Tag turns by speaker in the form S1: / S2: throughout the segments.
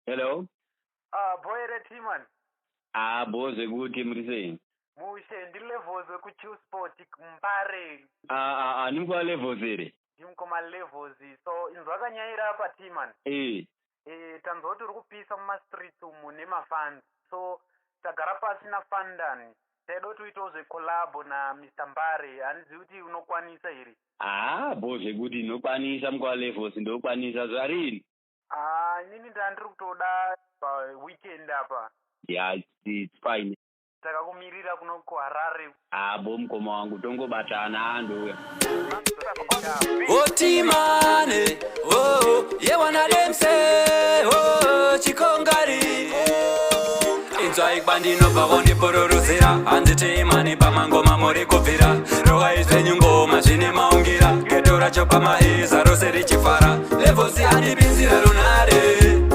S1: Hello.
S2: Ah, boy here T-man.
S1: Ah, bo zvekuti muri sei?
S2: Mushe ndi Levels wekuChillspot Mbare.
S1: Ah, ah, ah, nimukwa Levels here?
S2: Ndimukoma Levels. So inzwa kanyaira apa T-man.
S1: Eh.
S2: Eh, tanzwa kuti uri kupisa mumastreets umu nemafans. So tagara pasi naFandan. Taida kuti uitewo zvecollabo naMr Mbare. Handizivi kuti unokwanisa here.
S1: Ah, bo zvekuti ndinokwanisa mukwa Levels, ndokwanisa zvarini?
S2: Ah, inini ndandiri kutoda paweekend apa.
S1: Yeah, it's fine.
S2: Takakumirira kuno kuHarare.
S1: Ah, bo mukoma wangu tongobatana ndouya.
S3: Otimane, oh, ye wana dem say, oh, chikongari. Inzwai kwandinobva vondipororozera hanzi teimani pamangoma muri kubvira rovai zvenyu ngoma zvine maungira geto racho pamaiza rose richifara levhosi andipinzira runhare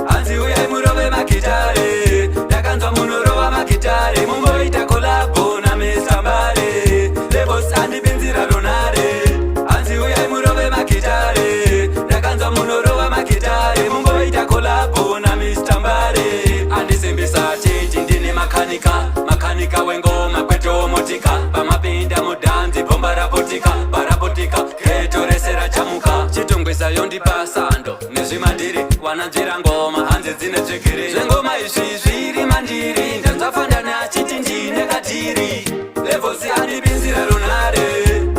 S3: hanzi uyai murove magitare ndakanzwa munorova magitare mumboita collabo naMr Mbare levhosi andipinzira runhare hanzi uyai murove magitare ndakanzwa munorova magitare mumboita collabo naMr Mbare andisimbisa chiti ndine makanika makanika wengoma kwetewo motika pamapinda mudhanzi bhomba raputika baraputika geto rese rachamuka chitongwisa yondipasando nezvimadhiri wananzvira ngoma hanzi dzine tsvigiri zvengoma izvi zviri mandiri ndanzwafanana achiti ndine kadhiri levhosi andipinzira runhare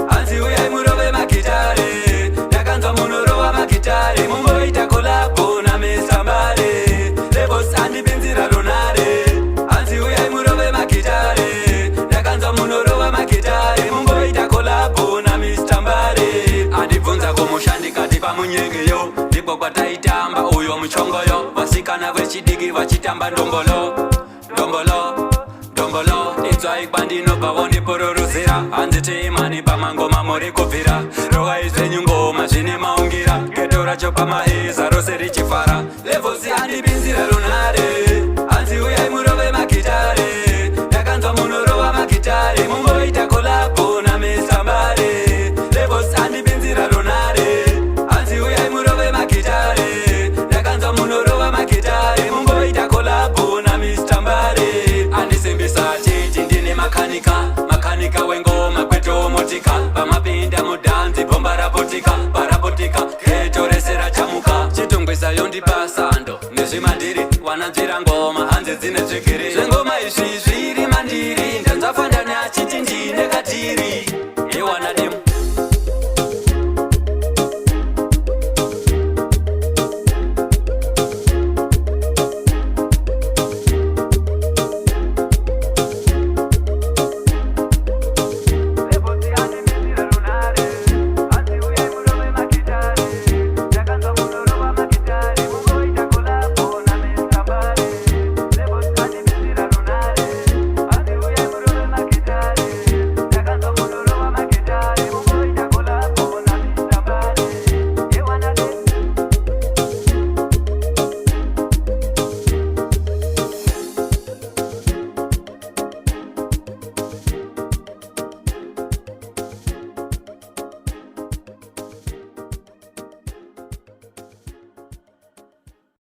S3: hanzi uyai murove magitare ndakanzwa munorova magitare mumboita collabo naMr Mbare levhosi andipinzira runhare hanzi uyai murove magitare ndakanzwa munorova magitare mumboita collabo naMr Mbare andibvunza kumusha ndikati pamunyengeyo ndipo kwataitamba uyo muchongoyo vasikana vechidiki vachitamba ndombolo ndombolo ndombolo inzwai kwandinobva vondipororozera hanzi teimani pamangoma muri kubvira rovai zvenyu ngoma zvine maungira geto racho pamaiza rose richifara levhosi andipinzira runhare hanzi uyai murove magitare ndakanzwa munorova magitare mumboita collabo naMr Mbare levhosi andipinzira runhare hanzi uyai murove magitare ndakanzwa munorova magitare mumboita collabo naMr Mbare andisimbisa chiti ndine makanika makanika wengoma kwetewo motika pamapinda mudhanzi bhomba raputika.